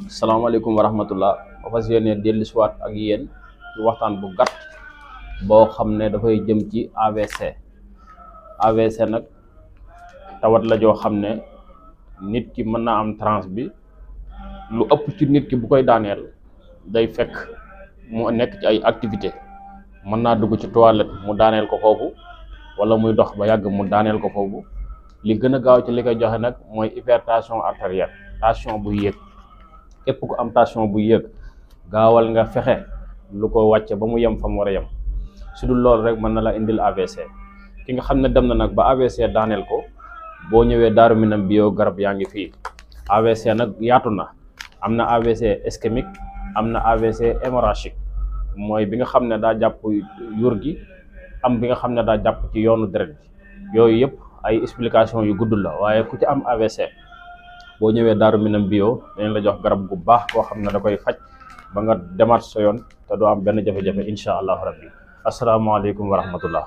salaamaaleykum wa rahmatullah ma fas yéene dellu si waat ak yéen ci waxtaan bu gàtt boo xam ne dafay jëm ci AVC. AVC nag tawat la joo xam ne nit ki mën naa am tranche bi lu ëpp ci nit ki bu koy daaneel day fekk mu nekk ci ay activité mën naa dugg ci toilette mu daaneel ko foofu wala muy dox ba yàgg mu daaneel ko foofu. li gën a gaaw ci li koy joxe nag mooy hypertension artérielle, tension bu yéeg. képp ku am tension bu yéeg gaawal nga fexe lu ko wàcce ba mu yem fa mu war a yem, su dul loolu rek mën na la indil AVC. ki nga xam ne dem na nag ba AVC daaneel ko, boo ñëwee Daaru Minam bio garab yaa ngi fii. AVC nag yaatu na, am na AVC ischémique, am na AVC hémorragique, mooy bi nga xam ne daa jàpp yur gi, am bi nga xam ne daa jàpp ci yoonu deret bi. yooyu yëpp ay explication yu gudd la, waaye ku ci am AVC boo ñëwee Daaru Minam bio dañ la jox garab gu baax koo xam ne da koy faj ba nga demaat sa yoon te doo am benn jafe-jafe incha allahu rabbi. asalaamaaleykum wa rahmatullah.